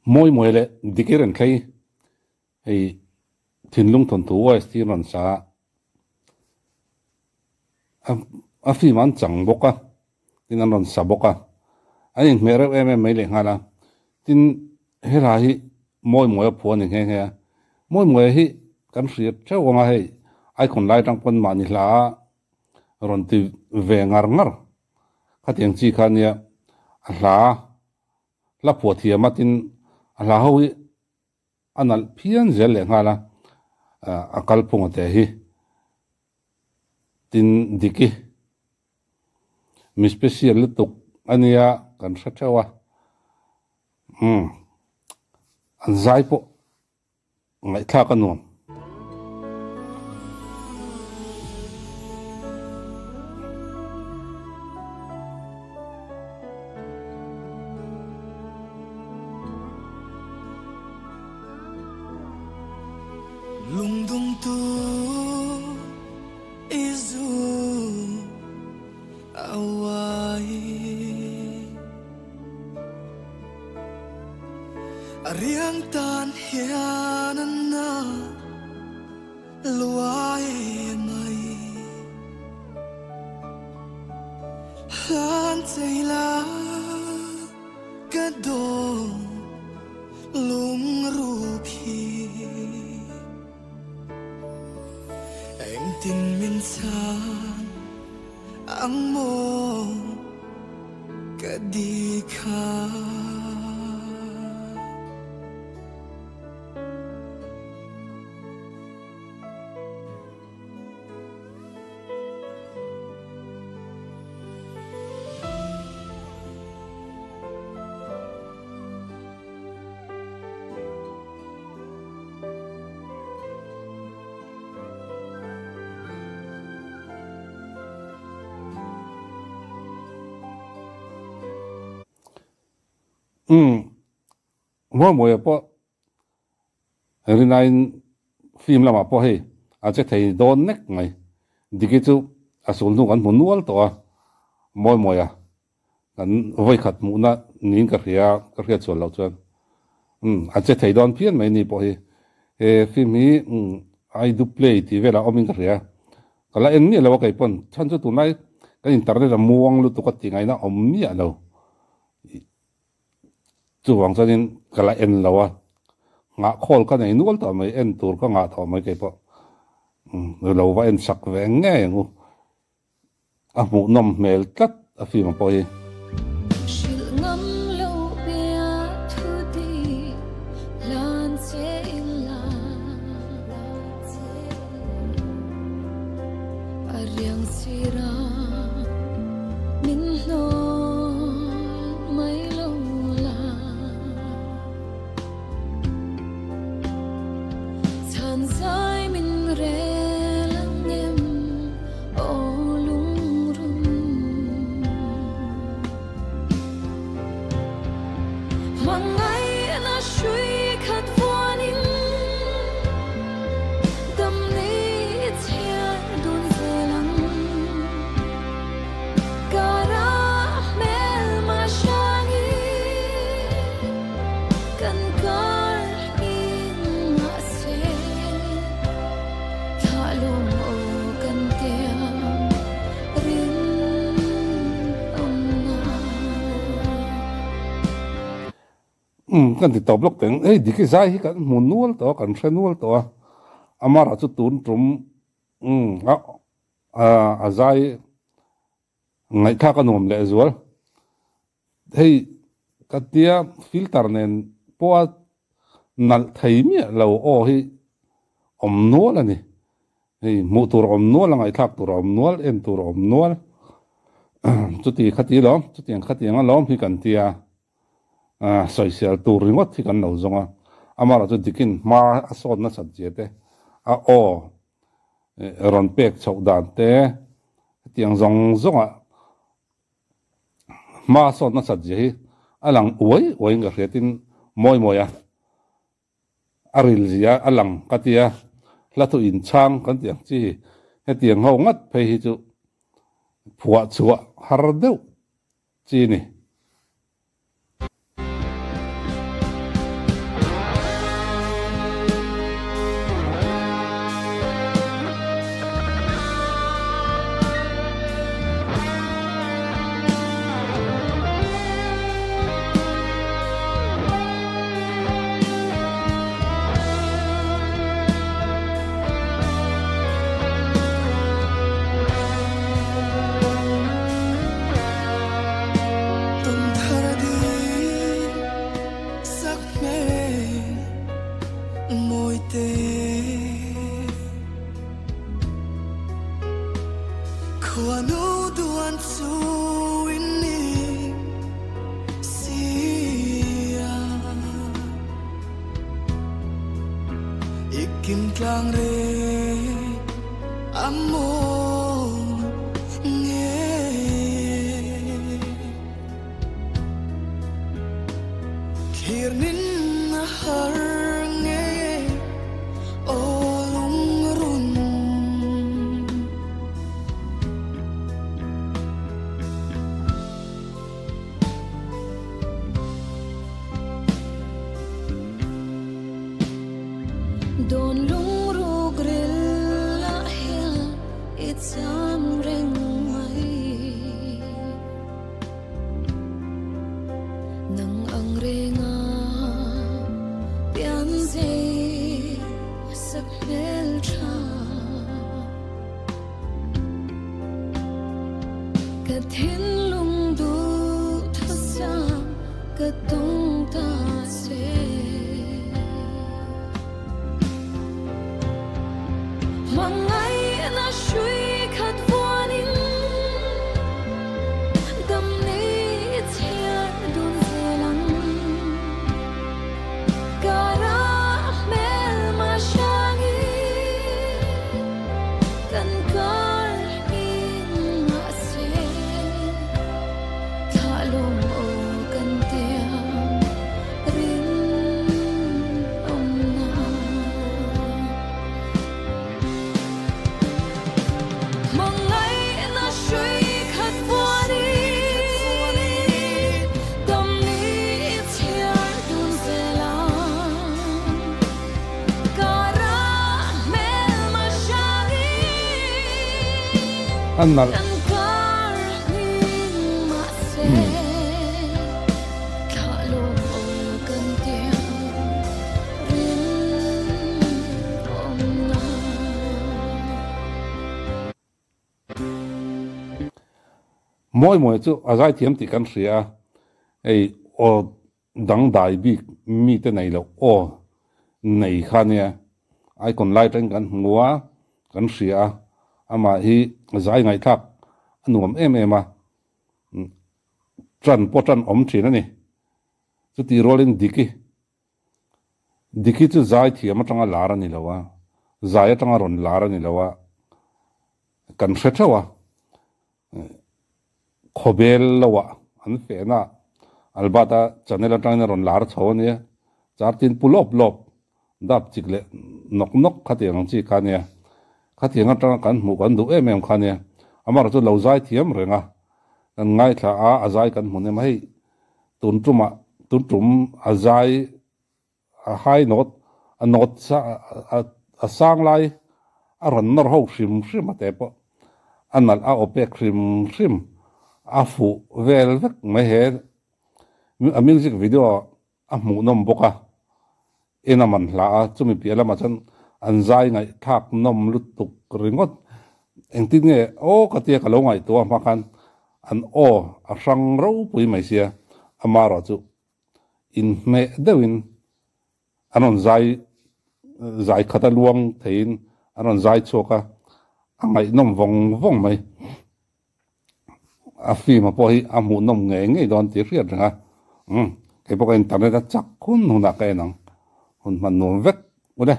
Mawi mawi leh dik i rawn thlei hei thinlung thawnthu OST an rawn sa a, a film an chang bawk a, tin an rawn sa bawk a, an inhmeh reuh em em mai leh nghal a, tin helai hi mawi mawi a phuah a ni nghe nghe a, mawi mawi hi kan hriat theuh ang a hei icon lai atang pawn mahni hla rawn ti ve ngar ngar khatiang chi kha nia a hla Hla phuah thiam a tin a hla ho hi a nalh phian zel leh nghal a, a kalphung a te hi tin Diki mi special lutuk a nia kan hre theuh a, umm an zai pawh Ngaihthlak a nuam. Lungdungtu i zu a uai. A riang tan hian a na luai mai. Hlan chei la ka dawn lungrup hi. Engtin min chhan ang maw ka di kha. Umm Mualmuaia pawh Rinain film lamah pawh hei a che thei dawn nek mai. Diki chu a sul hnu kan hmu nual tawh a, Mualmuaia Kan vawikhat hmuhna niin ka hria, ka hriat sual loh chuan. Umm, a che thei dawn phian mai ni pawh hi. He film hi umm I do play tih velah awmin ka hria. Ka la en miah lo a kei pawn. Chhan chu tunlai kan internet a muang lutuk a tih ngaihna awm miah lo. Chuvang chuanin ka la en lo a. Nghah khawl ka nei nual tawh mai, en tur ka ngah tawh mai kei pawh. Umm, lo va en sak ve ngei ang u. A hmuhnawm hmel tlat a film pawh hi. Hrilh ngam lo bia thu ti hlan che ila A riang sira min hnawl mai lo la Chhan zai min rel ang em aw lungrun Hmangaihna hrui khat vuanin dam ni chhiar dun zel ang Kara hmelma hrangi Kan kar hming mahse thlah lawm aw kan tiang rin awm na. Umm kan ti tawp lawk teng. Hei Diki zai hi kan hmu nual tawh a, kan hre nual tawh a. Amara chu tun tum umm a a zai ngaihthlak a nuam lehzual. Hei ka tia filter nen pawha nalh thei miah lo aw hi awm nual a ni. Hei hmuh tur a awm nual a, ngaihthlak tur a awm nual, en tur a awm nual. Chuti khati lawm, chutiang khatiang a lawm hi kan tia sawisel tur ringawt hi kan lo zawng a. Amaherawhchu dikin hma a sawn nasat zia te a aw rawn pek chhoh dan te hetiang zawng zawngah Hma sawn nasat zia hi a lang uai uaiin ka hria tin mawi mawi a, a ril zia a lang ka ti a, hla thu inchhang kan tih ang chi hi hetiang ho ngat phei hi chu phuah chhuah har deuh chi a ni. Kim tlang re a mawi nge. Thlir nin a har nge aw lungrun. Dawn lungruk ril ah hian i cham reng mai. Nang ang renga pian zei sak hmel tha. Ka thinlung duhthusam ka tawng ta che. Hmangaihna hrui khat vuanin dam ni i chhiar dun zel ang. Kara hmelma hrangin kan kar hming mahse thlah lawm aw kan tiang rinawmna. Hmangaihna hrui khat vuanin dam ni i chhiar dun zel ang. Kara hmelma hrangin An nalh. kan kar hming mahse thlah lawm aw kan tiang rinawmna. Mawi mawi chu a zaithiam tih kan hria a, hei aw dangdai bik mite nei loh aw nei kha nia icon lai atangin kan hmu a, kan hria a, amah hi zai ngaihthlak a nuam em em a, tan pawh tan awm thin a ni. Chutih rualin Diki, Diki chu zai thiam atanga lar a ni lo a, zai atanga rawn lar a ni lo a, kan hre theuh a, Khawbel loah an fehna Albert-a channel atangin a rawn lar chho a nia, chartin pu lawp lawp dap chik leh nawk nawk khatiang ang chi kha nia, khatiang atanga kan hmuh kan duh em em kha nia, amaherawhchu lo zai thiam reng a, kan ngaithla a, a zai kan hmu nem a, hei tun tumah tun tum a zai a high note a note sa a sang lai a rawn nawr ho hrim hrim a te pawh a nalh a aw pek hrim hrim a fuh vel vek mai he a music video a hmuhnawm bawk a en a man hla a chumi piah lamah chuan an zai ngaihthlak nawm lutuk ringawt engtin nge aw ka tia ka lo ngaihtuah hma khan an aw a hrang ropui mai sia amaherawh chu inhmeh deuhin an rawn zai zai khat a luang theiin an rawn zai chhuak a, a ngaihnawm vawng vawng mai. A film a pawh hi a hmuhnawm ngei ngei dawn tih hriat reng a, umm kei pawh ka internet a chak hun hunah ka en ang, hun hman nuam vek u le.